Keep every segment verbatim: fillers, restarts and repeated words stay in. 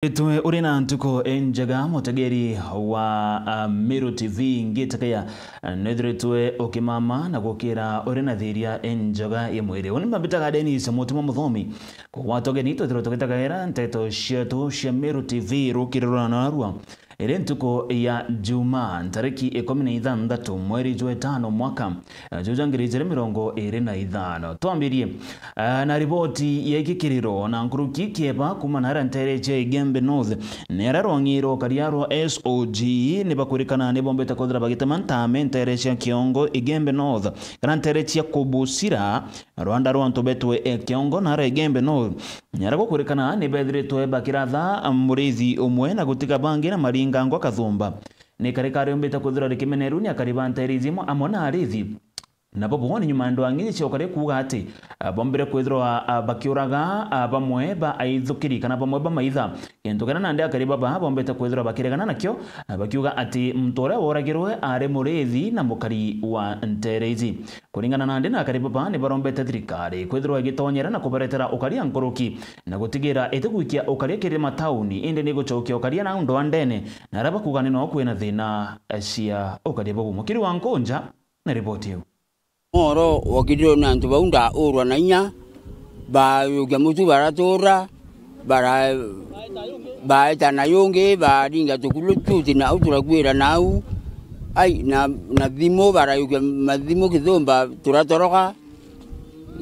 Itwe uri na ntuku injega, mutegeri wa, ah, Meru T V, ngitekeya, ah, nwithiritwe ukimama na gukira uri na thiria injega ya mwiri. Uni mbambitaga Dennis Mutuma Muthomi. Kugwata ugeni, twithirwe tugitagaira nteto cietu cia Meru T V rukiri rwa narua. Iri ntuku ya Jumaa, ntariki ikumi na ithanthatu, mweri jwa itano, mwaka, eh, juja ngiri ijiri mirongo iri na ithano. Twambirie, eh, na riboti ya ikikiriro na nkuruki kieba kuuma nara ntere cia Igembe North, ni aria rwang'i rwa ukaria rwa S O G ni bakwirikana ni bombite kwithira bagitema ntame ntere cia Kiongo, Igembe North, kana ntere cia Kubusira, rwanda rwa antu betwe e Kiongo nara Igembe North. Ni aria gukwirikana ni bethiritwe bakiratha murithi umwe na gutiga bangi na maringango kathumba. Ni kari kariumbite kwithirwa rikimeneru ni akari ba ntere ici imwe amwe na arithi. Nabo boni nyuma ya ndwang'i cia ukari kuuga ati, ah, bombire kwithirwa, ah, bakiuraga, ah, bamwe ba aithukiri kana bamwe ba maitha. Gintu kiria nandi akari baba bombite kwithirwa bakiregana nakio, ah, bakiuga ati muntu uria woragirwe ari murithi na mukari wa ntere ici. Kuringana nandi na akari baba ni barombete thirikari kwithirwa igitonyera na kubaretera ukaria nkuruki na gutigira itigwikia ukaria kiri matauni, indi ni gucokia ukaria na ndwandene, na aria bakuuga ni no kwina thina cia ukaria bau. Mukiri wa Nkunja na riboti iu. Moro wokiriro ni antu bau ndaurwa na inya, bayukia mutu baratura, bara-, baeta na yungi, baringa tukulu tuti na au turakuira na au. Ai, na, na thimu, barayukia mathimu kithumba, turatoroka.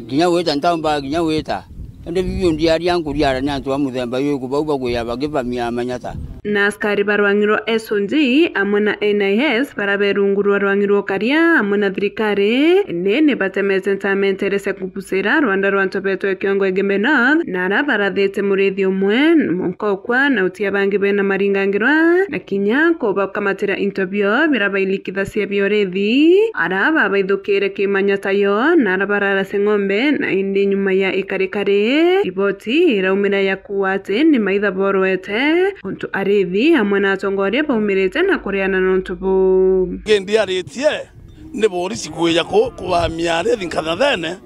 Kinya wita ntaumba, kinya wita. Indi bibiu ndiaria nkuriara ni antu a muthemba juriku bau bakuya bakivamia manyata. Na askari ba rwang'i rwa S O G amwe na N I S barabe rungu rwa rwang'i rwa ukaria amwe na thirikari, indi ni batemete ntamentere cia kubucira rwanda rwa antu betwe Kiongo Igembe North, na ara barathite murithi umwe, mwanka ukwa na utia bangi bena maringangirwa, na kinya kubakamatira into bio bira bailikithacia bia urithi, ara babaithukire kimanyata yo, na ara bararacia ng'ombe, na indi nyuma ya ikarikari, riboti iraumira ya kuuga ati ni maitha borwete, untu arithi amwe na atongoria baumirite na kuriana nontu buu. Kindi aritie ni borisi kwija ku-, kubamia arithi nkathathene,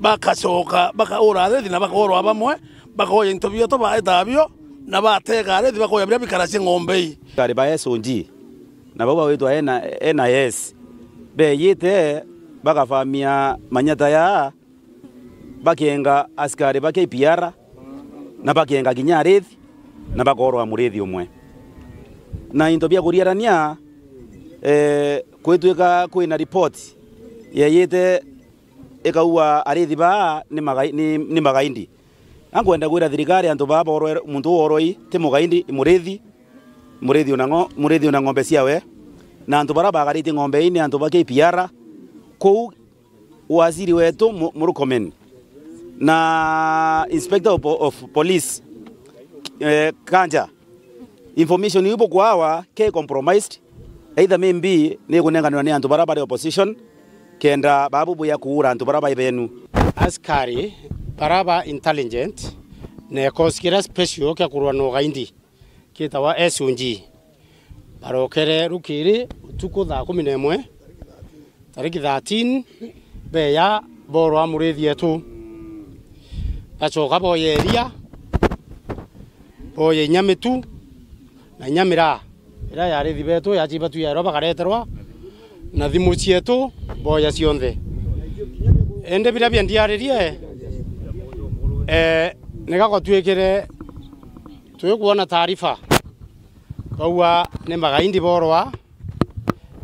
bakacoka bakaura arithi na bakorwa bamwe, bakoya into bietu baeta bio, na batega arithi bakoya biria bikaracia ng'ombe ii. Askari ba S O G, na bau bagwitwa N-, N I S, beyite bakabamia manyata ya bakienga askari ba K P R, na bakienga kinya arithi, na bakorwa murithi umwe. Na into bia kuriarania, eh, kwitwika kwina report yeyite ikaua arithi baa ni magai-, ni, ni magaindi. Na nkwenda kwira thirikari antu baa borwe-, muntu uu woroi ti mugaindi, i murithi, murithi una ngo-, murithi una ng'ombe ciawe. Na antu bara bagaritie ng'ombe ii ni antu ba K P R. Kuu waziri wetu Mu-, Murkomen na Inspector of, of Police, eh, Kanja, information iu bukwawa ke compromised, either maybe ni kunenganirwa ni antu bara bari opposition, kenda babu buya kuura antu bara bai benu. Askari bara ba intelligent na kikosi kiria special kia kurwa na ugaindi kiitawa S O G. Barokere rukiri utuku thaa kumi na imwe, tariki thirteen, beya borwa murithi etu. Bacoka boya iria, boya inya mitu, na inya miraa, iria ya arithi betu yacibatwi yaerwa bakareterwa, na thimu cietu boya cionthe. Indi biria bia ndiaririe, eh, ni gagotwikire twikwona taarifa. Baua ni magaindi borwa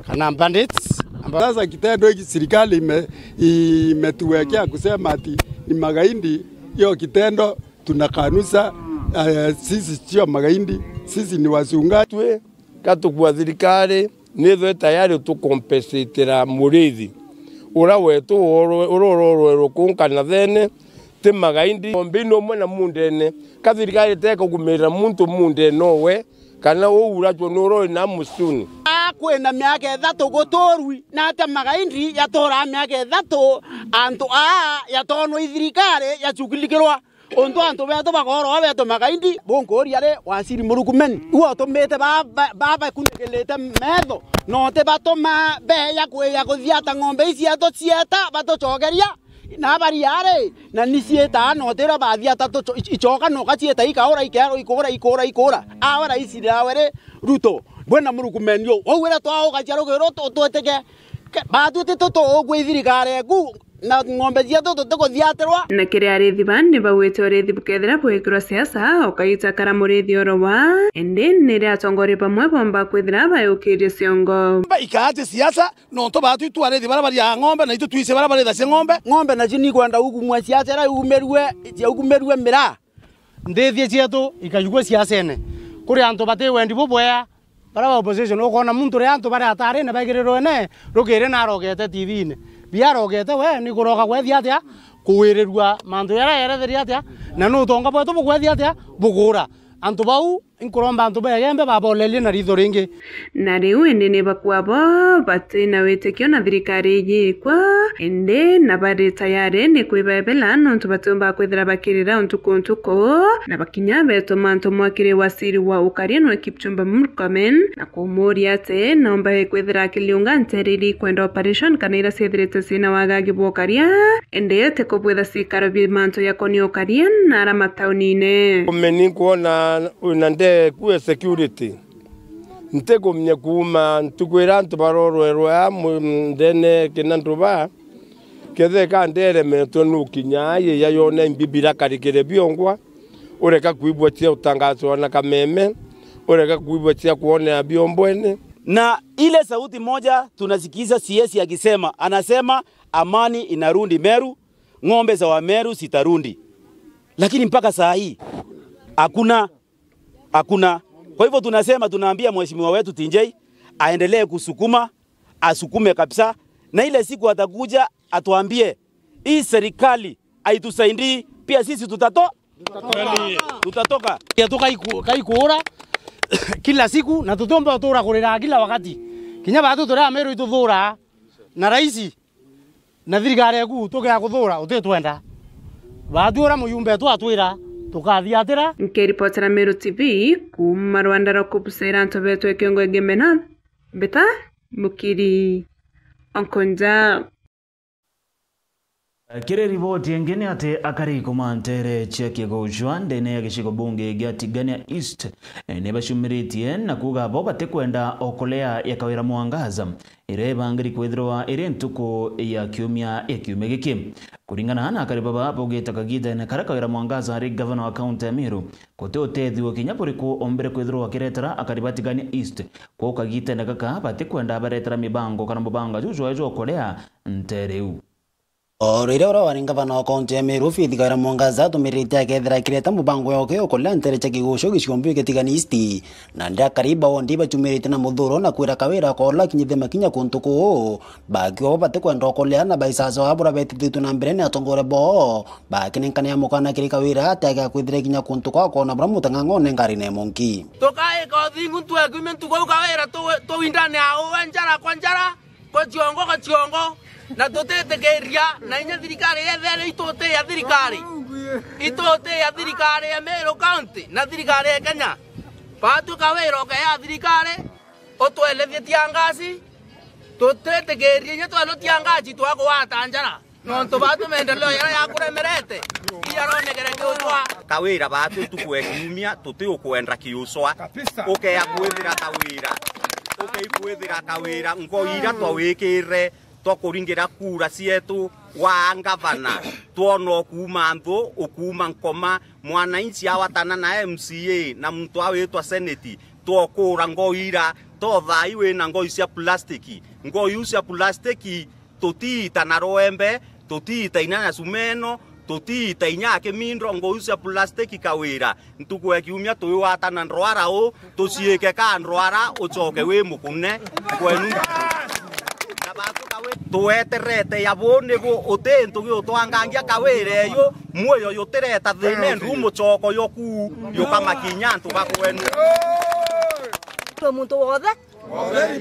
kana bandits. Amba- Sasa kitendo hiki serikali ime-, imetuwekea kusema ati ni magaindi, hiyo kitendo tunakanusha. Eh, sisi sio magaindi, sisi ni wachungaji. Twi gatukua thirikari, nithwe tayari tukompensatira murithi ura wetu oro-, ura urorwerwe kuu nkanathene, ti magaindi. Ng'ombe ino umwe na mundene, ka thirikari teka kugumirira muntu mundene owe, kana uu urachwa ni urori na musuni. Aa kwina miaka ithatu guturwi, na atia magaindi yaturaa miaka ithatu, antu aa yatonwa i thirikari yachukilikirwa? Untu antu betu bakorwa betu magaindi, bunkuria ri, waziri Murkomen, iwe utumite ba-, ba-, ba-, bakunigirite metho, na utibatuma beya kwija kuthiata ng'ombe ii cietu cieta batucokeria, Na bari ari, na ni ciitaa, na utira bathia atatu, icoka noka ciita ikaura, ikeerwa ikuura, ikuura, ikuura. Awe raisi nawe ri, Ruto, bwena murukumeni u. Waugira twauga cia rugiro tu-, twitike. Ke-, batwitite tu ugwi thirikari eku, na ng'ombe cietu tutikuthiatirwa. Na kiri arithi baa ni baugite urithi bukethira bwikirwa siasa, ukaita kara murithi oro wa, indi ni ri atongoria bamwe bomba kwithira bayukirie ciongo. Ba ikaaje siasa, nontu baatu itwarithi bara bariaga ng'ombe, na itu twici bara barithacia ng'ombe. Ng'ombe nacio nikwenda ukumua siasa iria iumirue, ciaukumirue miraa. Nthithia cietu ikajugua siasene. Kuri antu bati wendi bubwea, bara ba opposition, ukona muntu ri antu bari atarine baigirirwe ne, rukiri na arogete T V-ini. Biarogete we, ni kuroka kwethia atia? Kuwirirua mantu jaria yeretheria atia? Na ni utonga bwetu bukwethia atia? Bukuura. Antu bau, inkuromba antu begembe babolerie na ritho ringi. Na riu indi ni bakua bo bati na witikio na thirikari iji ikwa, indi na bari tayari ni kwibebela nontu batiumba kwithira bakirira ntuku ntuku, na bakinya betuma ntumwa kiri waziri wa ukaria nwe Kipchumba Murkomen, na kumuuria ati nomba ikwithira akiliunga nteere iria ikwenda operation kana iria ciethirite ciina wagagi bwa ukaria, indi ti kubwitha ciikaro bia mantu jakonia ukaria na ara mataunine. Meni nkwona wina ndeku e security. Ntikumenya kuuma ntuku iria antu barorwerwe aa mu-, ndeene kina nduba, kethe ka nderemetwe nukinya aye yayone mbi birakarikire biongwa, ureka kwigua cia utangaswa na kameme, ureka kwigua cia kwonea biombwene. Na ile sauti moja tunasikiza C S akisema, anasema, "Amani inarudi Meru, ng'ombe za Wameru zitarudi." Lakini mpaka saa hii, hakuna. Hakuna. Kwa hivyo tunasema, tunaambia mheshimiwa wetu T J aendelee kusukuma, asukume kabisa, na ile siku atakuja atuambie, "Hii serikali haitusaidii," pia sisi tutato-, tutatoka. Ya tukaiku-, kaikuura kila siku, na tutiumba utura kurira kila wakati. Kinya batu turia Meru ituthuraa na raisi na thirikari eku tukea kuthuura utitwenda. Baatu uria mujumbe wetu atwira, tukathiatira. Nkiripotera Meru T V kuuma Rwanda rwa kubucira antu betu e kiongo Gemena, Mbita Mukiri, Onkonja. Kiri riboti ingi ni ati akari kuma nteere cia Kigucwa ndene ya gicigo bunge gia Tigania East, eh, ni bacumiritie na kuuga bo batikwenda okolea ya Kawira Mwangaza iria ibangiri kwithirwa iri ntuku ya kiumia ya kiumia giki. Kuringana na akari baba baugite kagitene karia Kawira Mwangaza ari gavana wa kaunti ya Meru, guti utethio kinya buriku ombire kwithirwa akiretera akari ba Tigania East. Kwou kagitene gaka batikwenda baretera mibango kana mubanga juju wa jukorea nteere iu. O riria uria wari ngavana wa kaunti ya Meru, Faith Kawira Mwangaza atumirite akethira akireta mubango yoke ya ukolea nteere cia Kigucwa gicigo mbio kia Tigania East, na ndi akari ba wondi bacumirite na muthuro na kwira Kawira akola akinyithie makinya kuntu kuu, bakiuga bo batikwenda ukolea na baisasa wa buria betithitue na mbere ni atongoria boo, bakinenkania mukana kiri Kawira ati agia kwithira kinya kuntu kwa koona buria mutang'ang'one ngari na imonki. Tukaika uthingu ntuku ya kiumia ntuku au Kawira tu-, tuwindane au we njara kwa njara. Kwa ciongo, kwa ciongo, na tutitikiria na inya thirikari yethere ituti ya thirikari. Ituti ya thirikari ya Meru County na thirikari ya Kenya. Batu Kawira ukeya thirikari, utwelethie tiangasi, tutitikiria inya tweno tiangasi twakugwata njara. Nontu batu maendeleo yaria yakuremerete, iria aronekere kiutwa. Kawira batu ntuku ya kiumia, tuti ukwenda kiucwa. Kabisa. Ukeya kwithira Kawira. Ukei kwithira Kawira. Ngoi iria twawikire twa kuringira kura cietu wa ngavana. Twona ukuuma nthu, ukuuma nkoma, mwananchi awatana na M C A na muntu awitwa seneti. Twokura ngoi ira, to thaai wina ngoi cia plastiki. Ngoi iu cia plastiki tutiita na rwembe, tutiita inya na cumeno, tutiita inya akimindo, ngoi iu cia plastiki Kawira. Ntuku ya kiumia tuiwatana ndwara u, tuciike ka ndwara, ucoke wi mukune kwenu. Na batu Kawira, tweterete ya bu ni bu, uti ntu giutwangangia Kawira eyu, muyo yutireta thina, ndu mucoko yoku yukamakinya antu ba kwenu. Twi muntu wothe.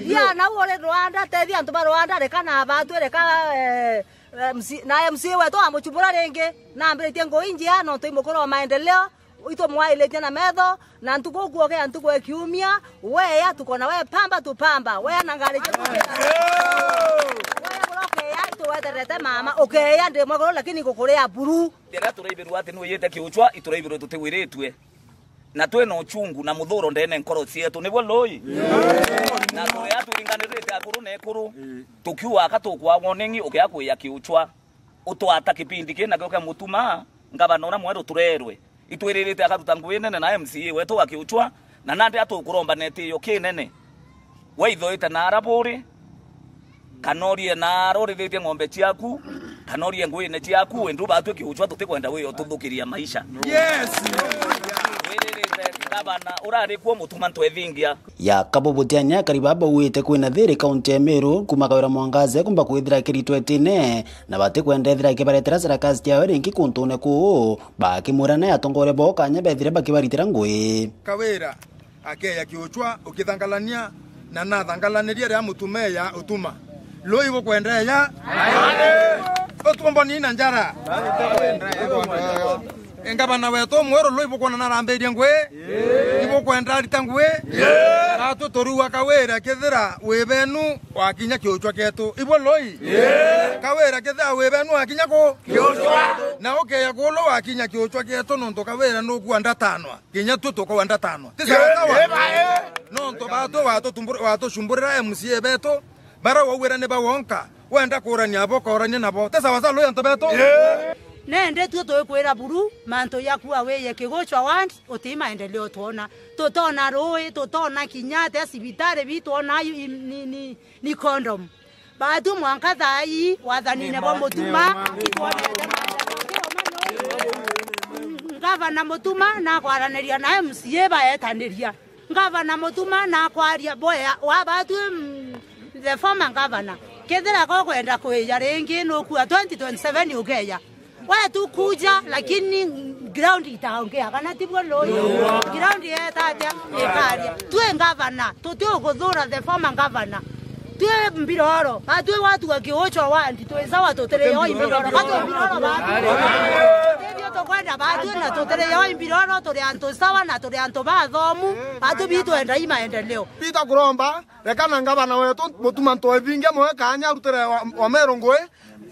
Thia nau uri Rwanda, tethia antu ba Rwanda, reka na batwi, reka, eh, eh, M C, na M C A wetu amuchubura ringi, na ambiritie ngui njia, nontu i mukuru wa maendeleo, itumuailitie na metho, na ntuku ukuokea ntuku ya kiumia, weya tukona we pamba tu pamba, weya na ngari jetu. Weya buroke ya Tuweterete mama, ukeya ndi mwaguru, lakini ngukuria buru. Riria turaibirwa ati ni wiyite Kiuchwa, ituraibirwe tutiwiritue. Na twina uchungu na muthuro ndene nkoro cietu, niguo lui? Na turia twiringanirite akuru na ekuru, tukiuga aka tukwa warning, ukia kwiya Kiuchwa. Utwata kipindi kii nakio kia Mutuma, ngavana uria mweru turerwe. Itwiririte akaruta ngui nene na M C A wetu wa Kiuchwa, na nandi atukuromba na itiyo kinene. We ithoite na ara buri, kana urie na ara urithitie ng'ombe ciaku, kana urie nguine ciaku, we ndu batwi Kiuchwa tutikwenda wi ututhukiria maisha. Yes. Wiririte ngavana urari kuo Mutuma ntwethingia. Ya Kabubu Tiania, akari baba bauite kwina thiri kaunti ya Meru, kuma Kawira Mwangaza kumba kwithira akiritwe itine, na batikwenda ethira akibaretera sarakasi ciawe ringi kuntune kuu, bakimwira nae atongoria bao kanya bethire bakibaritira ngui. Kawira akeya Kiuchwa ukithangalania, na nathangalaniria ria Mutuma eya Utuma. Lui bukwenda eya? Utumbo nina njara. Ngavana wetu mweru lui bukwona narambirie ngui? Ibukwenda arita ngui? Atu turua Kawira kethira wi benu wakinya Kiuchwa kietu. Ibo lui? Kawira kethira wi benu wakinya ku? Kiuchwa. Na ukeya kulu wakinya Kiuchwa kietu nontu Kawira nukua ndatanwa. Kinya tu tukua ndatanwa. Ti sawa sawa? Nontu batu watutumbur-, watucumburira M C A betu, bara waugwira ni ba wonka. Wenda kurania abo, korania nabo. Ti sawa sawa, lui antu betu? Nende tuo tuikwira buru, mantu ya kuwa wiye Kiguchwa ward, uti maendeleo twona. Tutona rui, tutona kinya ate cibitari bi twona yu-, im-, ni, ni, ni condom. Batu mwanka thaa ii, wathanine bwa Mutuma, itwonete maendeleo. Ngavana Mutuma nakwaraniria na M C A baetaniria. Ngavana Mutuma nakwaria boya, wa batwi, mm, the former governor. Kethira gokwenda kwija ringi, nukua twenty twenty-seven ukeja. We tu kuja, lakini ground itaongea, kana tibwo lui? Ground yeta atia? Ikaria. Twi ngavana, tuti ukuthura the former governor. Twi mbiroro, batwi watu wa Kiuchwa ward, twi sawa, tutiri yo imbiroro. Batwi mbiroro batwi. Tithio tukwenda batwi na tutiri yo imbiroro, turi antu sawa na turi antu bathomu, batwi bitwenda i maendeleo. Peter Kuromba, reka na ngavana wetu Mutuma ntwethingia mwe kanya arutire wa, wa Meru ngui,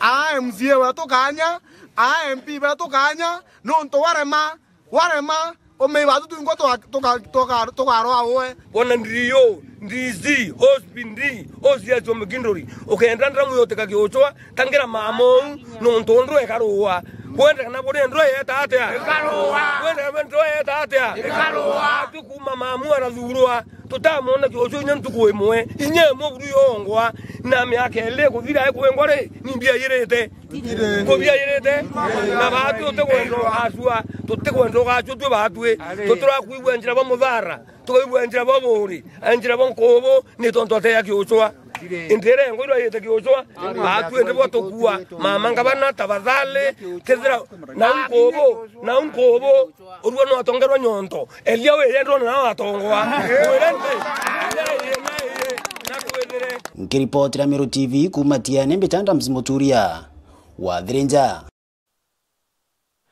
a M C A wetu kanya, a M P betu kanya, nontu warema, warema, umei batu twingwa tuka-, tuka-, tuka-, tukarwa uwe. Bona ndiri u, D C, O C P D, O C S wa Mukinduri, ukenda ndamu yotika Kiuchwa, tangira mama uu, nontu ndwe ikarua. Kwenda kana buri ndwe yeta atia? Ikarua. Kwenda kana ndwe yeta atia? Ikarua. Atu kuma mamu arathurwa, tutamwona Kiuchwa inya ntuku imwe, inya imwe buru yongwa, na miaka iri kuthira ikwengwa ri, ni mbia irite. Kubiairite, na baatwi tutikwenda ugacua, tutikwenda ugacua twi baatwi. Tutirakwigua njira bwa muthara, tukaigua njira bwa buuri, njira bwa nkubu, ni tontu ateya Kiuchwa. Indi iria engo irwaite Kiuchwa, baatwi indi bwa tukua. Mama ngavana, tafadhali, kethira na nkubu, na nkubu, urua no atongerwa nyonto. Elia wire ndona nao atongoa. Wire nti, na kwithire. Nkiripotira Meru T V kuma Tiani, mbita Adams Muturia wa Thirinja.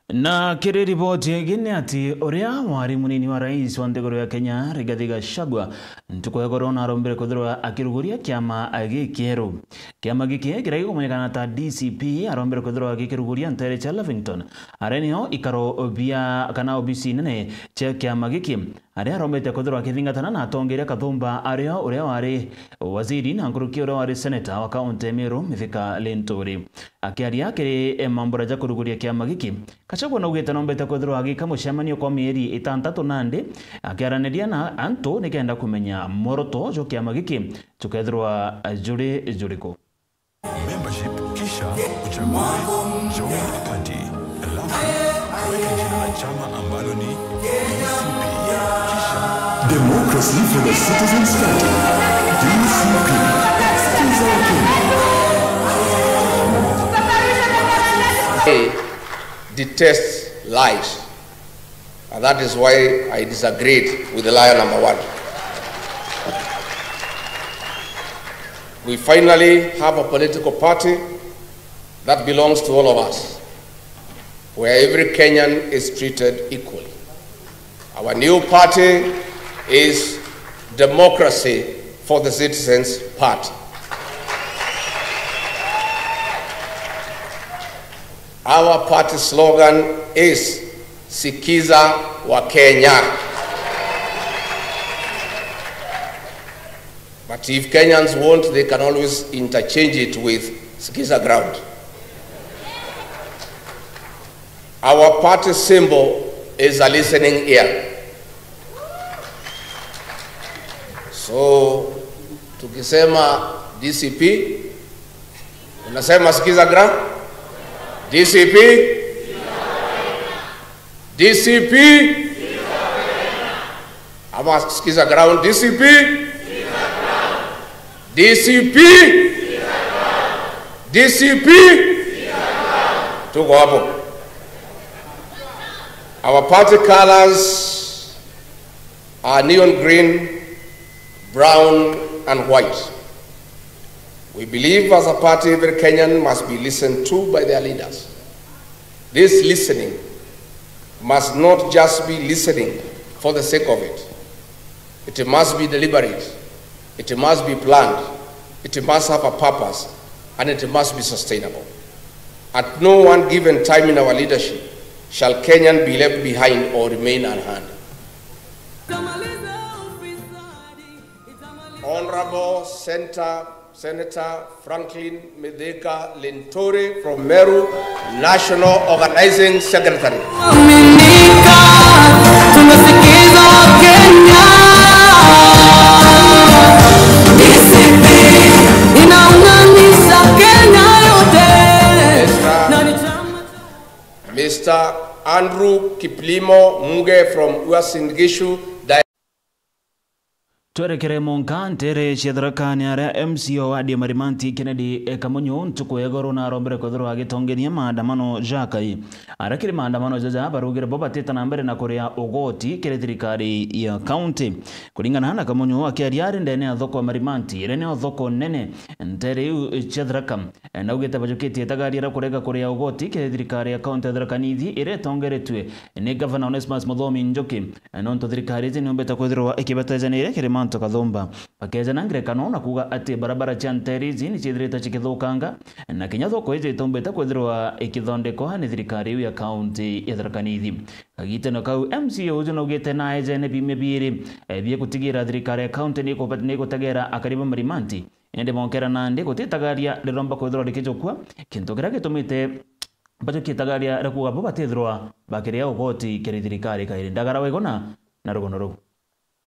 Na kiri riboti ingi ni ati uria wari munini wa rais wa nthiguru ya Kenya, Rigathi Gachagua, ntuku ya igoro narombire kwithirwa akiruguria kiama gikieru. Kiama giki kiria gikumenyekana ta D C P arombire kwithirwa gikiruguria ntere cia Lavington, aria nio ikaro bia kana obisi nene cia kiama giki. Aria arombete kwithirwa akithingatana na atongeria Kathumba ario uria wari waziri na nkuruki uria wari seneta wa kaunti ya Meru, Mithika Linturi. Akiaria kiri mambura ja kuruguria kiama giki, Gachagua naugite nombete kwithirwa agika mucemanio kwa mieri itantatu nandi akiaraniria na antu nikenda kumenya mworoto jwa kiama giki jukethirwa juri juriku. Membership, kisha uchague join party, alafu weka jina la chama ambalo ni D C P, kisha Democracy for the Citizens Party, D C P. Sikiza Wakenya. He detests lies. And that is why I disagreed with the liar number one. We finally have a political party that belongs to all of us, where every Kenyan is treated equally. Our new party is Democracy for the Citizens Party. Our party slogan is Sikiza wa Kenya. But if Kenyans want, they can always interchange it with Sikiza ground. Our party symbol is a listening ear. So, tukisema D C P, unasema Sikiza ground? D C P? D C P? Ama Sikiza ground, D C P? D C P? D C P? Tuko hapo. Our party colors are neon green, brown and white. We believe as a party every Kenyan must be listened to by their leaders. This listening must not just be listening for the sake of it. It must be deliberate, it must be planned, it must have a purpose, and it must be sustainable. At no one given time in our leadership shall Kenyan be left behind or remain unheard. Honorable Senator, Senator Franklin Mithika Linturi from Meru, National Organizing Secretary. Aminika, tunasikiza Wakenya. D C P inaunganisha Kenya yote. Mister Na ni chama cha Mister Andrew Kiplimo Muge from Uasin Gishu. Twerekere monka nteere cia Tharaka Nithi, aria M C A wa wadi ya Marimanti Kennedy Kamunyu ntuku ya igoro narombere kwithirwa agitongethia maandamano jakai. Aria kiri maandamano jaja baraugire bo batita na mbere na kuria ugoti kiri thirikari ya kaunti. Kuringana na Kamunyu akiaria ari ndene ya thoko ya Marimanti, iria niyo thoko nene nteere iu cia Tharaka, naugite bajukitie itagaria ria kurega kuria ugoti kiri thirikari ya kaunti ya Tharaka Nithi iria itongeretue ni Gavana Onesmus Muthomi Njuki, nontu thirikari iji niumbite kwithirwa ikibatejaniria kiri mantu kathumba. Bakejana ngerekano na kuuga ati barabara cia nteere iji ni ciithirite cikithukanga, na kinya thoko iji itumbite kwithirwa ikithondekwa ni thirikari iu ya kaunti ya Tharaka Nithi. Kagitene kau, M C A uju naugite naejene biumia biiri, eh, bia gutigira thirikari ya kaunti ni ikuba-, ni igutegera akari ba Marimanti, indi bonkera nandi gutitagaria riromba kwithirwa rikijukua, kintu kiria gitumite bajukie itagaria ria kuuga bo batithirwa bakiria ugoti kiri thirikari kairi. Ndagara Waiguna na rugono ruu.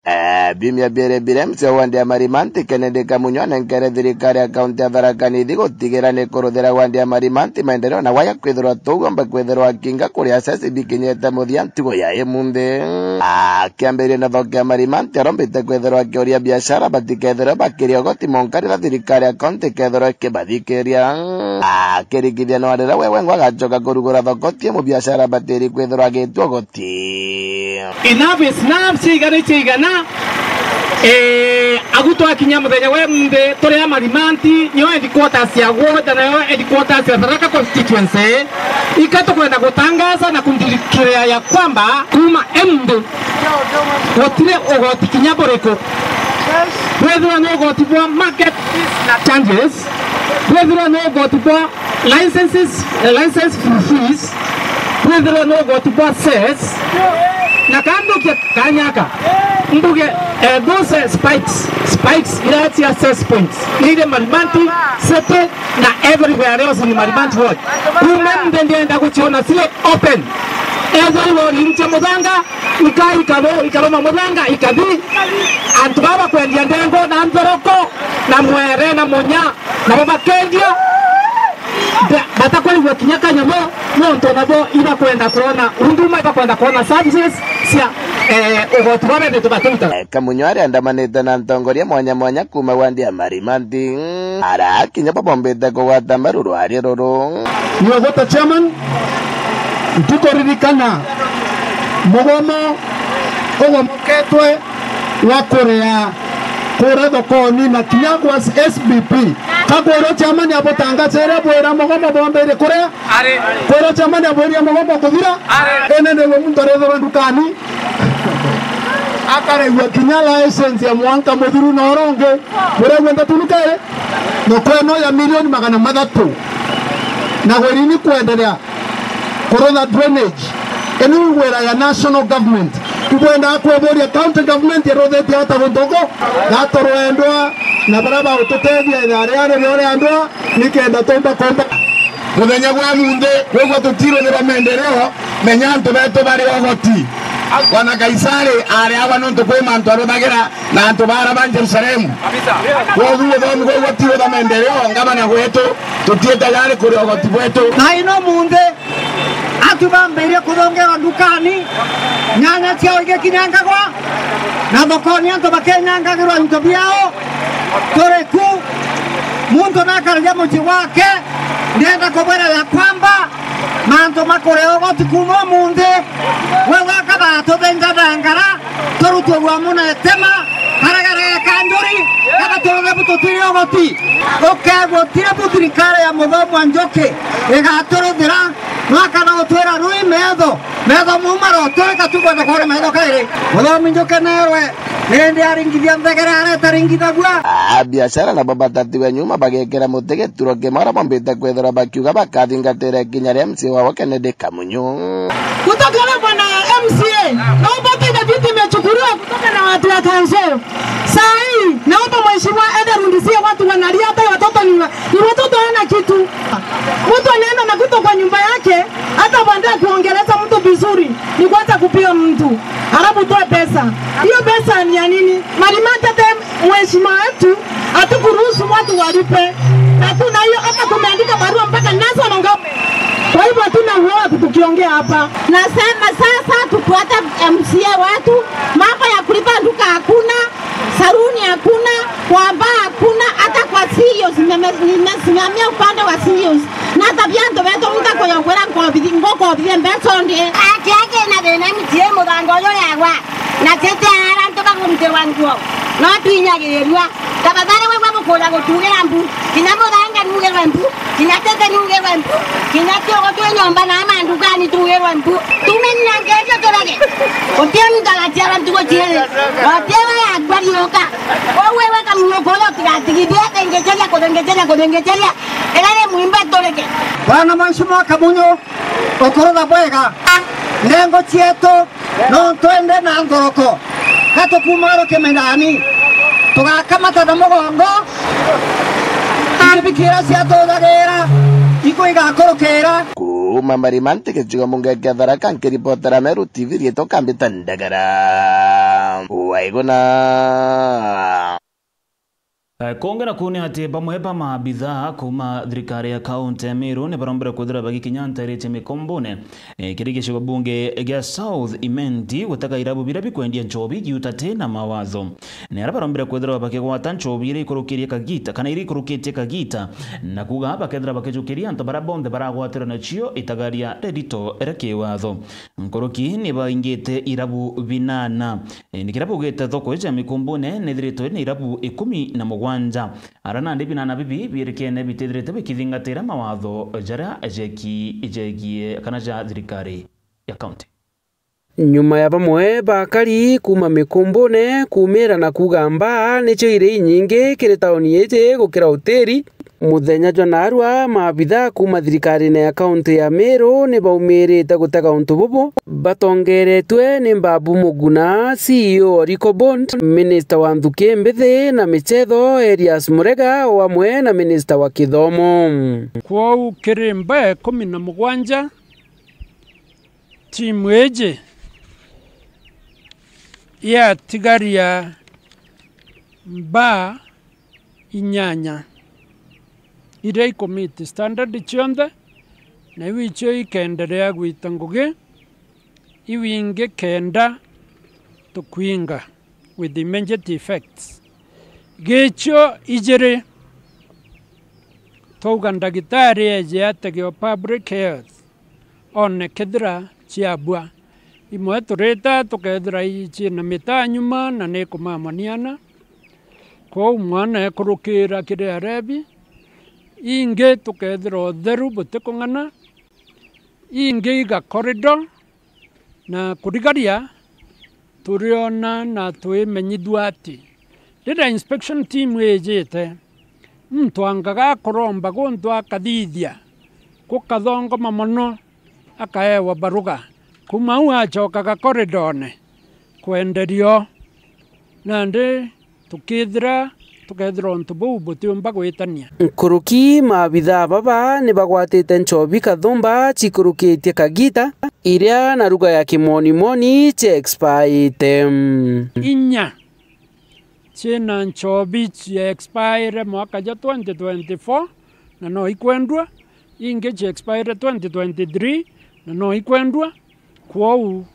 Eh, biumia biiri biria M C A wa wadi ya Marimanti Kennedy Kamunyu anenkere thirikari ya kaunti ya Tharaka Nithi gutigira ni kuruthira wadi ya Marimanti maendeleo na waya kwithirwa tugomba kwithirwa akinga kuria ceci bikinyite muthia ntuku ya imunthi. Akiambiria na thoko ya Marimanti arombite kwithirwa akiuria biashara batikethirwe bakiria ugoti monka riria thirikari ya kaunti ikethirwa ikibathikiria. Akirikithia no riria we wengwa agacoka kurugura thoko ti mubiashara batiri kwithirwa agitua ugoti. Enough is enough, ciaigana icaigana. Eh, agu twakinya muthenya wa imunthi turi a Marimanti, nio headquarters ya ward, nayo headquarters ya Tharaka constituency. Ika tukwenda gutangaza na kundirikiria ya kwamba kuma imunthi gutiri ugoti kinya buriku. Bwithirwa ni ugoti bwa market fees na charges, bwithirwa ni ugoti bwa licenses, eh, license fees, bwithirwa ni ugoti bwa cess, na kandukia kanyaka mbuge, eh, those, eh, spikes, spikes iria cia cess points ni iri Marimanti city na everywhere else in Marimanti ward. Kuma nde ndienda guciona ciri open. Ethirwa lori nche muthanga, ika-, ikaro-, ikaruma muthanga, ikathi. Antu baba kwendia ndengo na nthoroko na mwere na munya, nabo bakendia. Ba-, batakwigua kinya kanyamu, nontu nabo ibakwenda kwona huduma, ibakwenda kwona services cia, eh, ugoti bwa bebe tubaturutaga. Kamunyu aria andamanite na ntongoria mwanya mwanya kuma wandi ya Marimanti, arakinya babombite kugwata mbaru rwaria ruru. Nyuguta chairman, ntikuririkana mugomo ugomoketwe wa kuria kuria thokoni na kinya gwa S B P. Kakwirwo chairman abutangacire bwira mugomo bwambire kuria? Ari. Kwirwo chairman abwiria mugomo kuthira? Ari. Ene niwe muntu arethirwa ndukani akaregua kinya license ya mwanka muthiru na uria ungi. Muregua nthatu nukere? Thoko ino ya milioni magana mathatu na gwirini kwenderea. Kurutha drainage, inu igwira ya national government. Ibwendaa kwiburia county government iruthitie ata guntu guku? Gaturwe ndwa na baria bagututethia ithariari ria uria ndwa, nikenda tumba kumba. Muthenya gwa munthi, kwigua tutiruthira maendeleo, menya antu betu bari ugoti. Wana Kaisari ari agwa nontu kwi mantu aruthagira na antu bara ba Jerusalemu. Kwogu uthomi gwa ugoti utha maendeleo, ngabana gwetu, tutiite jari kuria ugoti bwetu. Na ino munthi, antu bambirie kuthongerwa ndukani, nyanya ciao igikinyangagwa, na thokoni antu bakenyangagirwa into biao. Turi ku, muntu nakaragia mucii wake, ndienda kubwira ya kwamba mantu makuria ugoti kuuma umunthi, we waka batuthinja na ngara, turutwe gwa muna etema, karagara ya kanjuri, kana turuge bu tutiri ugoti. Ukegwa utire bu thirikari ya Muthomi wa Njuki igaturuthira, mwaka na utwira rui metho, metho muma roturika tukwenda kwona metho kairi. Muthomi Njuki nerwe, nindi aringithia nthegere areta ringithagua. A biashara nabo batatiwe nyuma bagekira muti gituro kimwe, aria bombite kwithirwa bakiuga bakathingatira ikinya ria M C A wao Kennedy Kamunyu. Kutoka leo bwana M C A, naomba kile viti imechukuliwa kutoka na watu wa council. Saa hii, naomba mheshimiwa ende arudishie watu wanalia, hata watoto ni wa-, ni watoto hawana kitu. Mtu anaenda na kuto kwa nyumba yake, hata baada ya kuongelesha mtu vizuri, ni kwanza kupiga mtu, alafu utoe pesa. Hiyo pesa ni ya nini? Malimata tem-, mheshimiwa wetu, hatukuruhusu watu walipe. Na tuna hiyo, hata tumeandika barua mpaka National Government. Kwa hivyo hatuna uoga tukiongea hapa. Nasema sasa tufuate M C A wetu, mambo ya kulipa duka hakuna, saruni hakuna, kwa baa hakuna, hata kwa C E Os, nime-, nimesimamia upande wa C E Os. Na hata biantu betu mtakoyogwira ngobithi, ngokobithi mbeca ndi. Aki aki na thina M C A muthanga uyu riagwa. Na tete ara antu bagurutirwa nguo. No twinyagirirua. Tafadhali we, we mukuja gutugira mbu. Kinya muthanga nugirwe mbu. Kinya tete nugirwe mbu. Kinya tiogo twi nyomba na ama ndukani tugirwe mbu. Tumenina ngejo turage. Utie muntu agaciara ntugo ciiri. Utie we yakwa riuka. Kou we, we Kamunyu kuja utigatigithie, thengecheria, kuthengecheria, kuthengecheria. Ira ri mwimba tureke. Bwana Mheshimiwa Kamunyu, ukurutha bwega. Nengo cietu, no twende na ngoroko. Ka tukuuma ruki mithani, tugakamata na mugongo, pikipiki iria ciatuthagira, iku igakurukira. Kuuma Marima, nti gicigo mbunge kia Tharaka, nkiripotera Meru T V, riitwa Kambita Ndagara. Waiguna. Eh, kungi naku ni ati bamwe ba maabithaa kuuma thirikari ya kaunti ya Meru ni barombere kwithirwa bagikinya nteere cia Mikombone, eh, kiri gicigo bunge gia South Imenti, gutega irabu biria bikwendia nchobi giutate na mawatho. Ni aria barombere kwithirwa bakigwata nchobi iria ikurukirie kagita, kana iria ikurukitie kagita, na kuuga bakethirwa bakijukiria antu baria bonthe baragwatirwe nacio itagaria ririto ria kiwatho. Nkuruki ni baingite irabu binana. Indi kiria baugite, thoko iji ya Mikombone ni ithiritwe na irabu ikumi na mugwanja. Ara nandi binana bibi bierikene bitithirite bikithingatira mawatho jaria jeki-, jegie kana ja thirikari ya kaunti. Nyuma ya bamwe bakari kuuma Mikombone kuumira na kuuga mbaa nicio iri inyingi kiri tauni iji gukira utiri, muthenya jwa naarua, maabithaa kuuma thirikarine ya kaunti ya Meru ni baumirite gutega untu bubu, batongeretwe ni Mbabu Muguna, C E O wa Ricobond, minista wa nthuki mbithi na michetho Erias Murega, o amwe na minista wa kithomo. Kwou kiri mbaa ikumi na mugwanja, timu iji yatigaria mbaa inyanya iria ikumiti standard cionthe, na iu icio ikenderea gwita ngugi, iu ingi kenda tukwinga with immediate effects. Gicio ijiri, twauga ndagitari eje atege o public health, one kethira ciabua. Imwe turita tukethira i-, ciina mitaa nyuma na ni kumamaniana. Kwou mwana ekurukira kiri arebi. Ingi tukethira utheru butikung'ana. Ingi iga corridor. Na kurigaria, turiona na twimenyithua ati riria inspection team ijite, muntu angaga akuromba guntu akathithia, gukathongoma mono, akaewa baruga. Kuuma au acokaga koridone kwenderio. Nandi tukithira, tukethira untu buu butiumba gwitania. Nkuruki, maabithaa baba ni bagwatite nchobi kathumba cikurukitie kagita, iria na ruga ya kimonimoni cia expire-ite. Inya ciina nchobi cia expire mwaka jwa twenty twenty-four na no ikwendua, ingi cia expire twenty twenty-three na no ikwendua. Kwou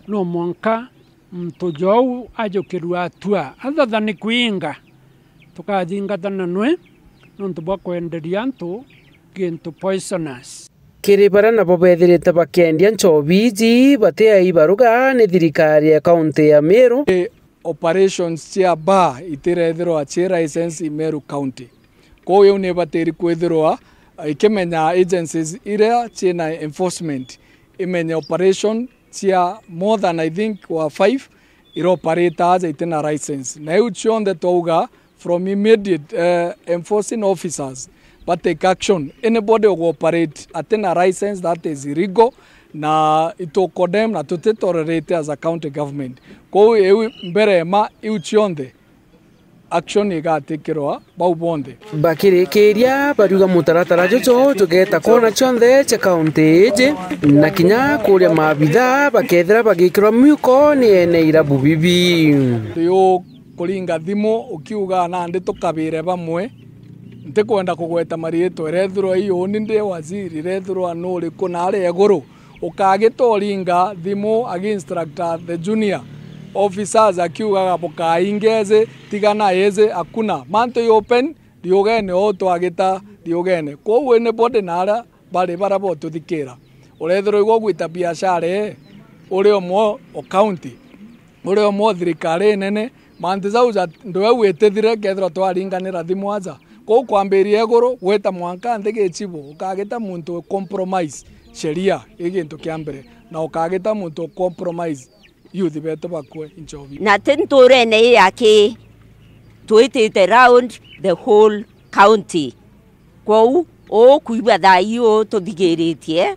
no mwanka muntu jou ajukirua atua, athathani kwinga, tukathingatana nwe nontu bwa kwenderia antu gintu poisonous. Kiri baria nabo bethirite bakendia nchobi iji bati ai baruga ni thirikari ya kaunti ya Meru. Operations cia bar itirethirwa ci license i Meru County. Kwou iu ni ibatiri kwithirwa ikimenya agencies iria ciina enforcement, imenye operation cia more than, I think, wa five iroperate aja itina license. Na iu cionthe twauga from immediate, eh, enforcing officers ba take action. Anybody who operate atina license, that is illegal, na itu condemn na tuti tolerate as a county government. Kwou iu mbere ma iu cionthe, action igatikirwa bau bonthe. Bakirikiria, bariuga mutaratara juju jugeta kona cionthe cia kaunti iji, na kinya kuria maabithaa bakethira bagikirwa miuko ni ene irabu bibi. Tuyu kuringa thimu ukiuga nandi tukabire bamwe, ntikwenda kugweta mariitwa, irethirwa ii uni ndi waziri, irethirwa nuriku naria iguru, ukagita uringa thimu agi instructor the junior officers akiugaga, "Bukainge iji, tigana iji," akuna. Mantu i open, riugene uu twagita riugene. Kwou anybody na aria bari baria botuthikira, urethirwa igwe ugwita biashara ii, uri umwe o county, uri umwe o thirikari inene, mantu jau ja ndwe witithire kethirwa twaringanira thimu aja. Kwou kwambiria iguru gwita mwanka nthi gichibu, ukagita muntu u compromise sheria i gintu kia mbere, na ukagita muntu u compromise youth betu bakwe inchobi. Na ti nturene ii aki, twitite round the whole county. Kwou ukuigua thaa ii ututhigiritie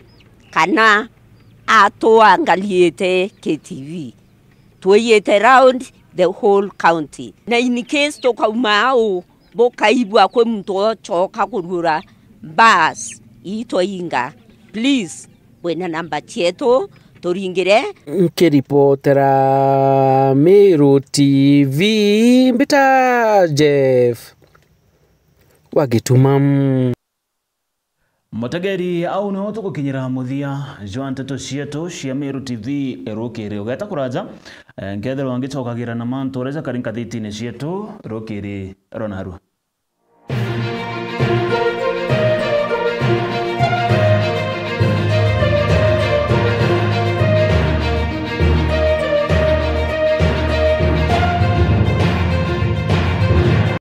kana atuangaliite K T V. Twiyite round the whole county. Na in case tukauma au, bukaigua kwi muntu ucoka kurugura bus ii twainga, please, wina namba cietu, turingire. Nkiripotera Meru T V, mbita Jeff wa Gituma. Mutegeri, au nio tugukinyira muthia jwa nteto cietu cia Meru T V rukiri. Ugeta kuraja, eh, nkethirwa ngicokagira na mantu uria jakari ngathitine cietu rukiri rwa narua.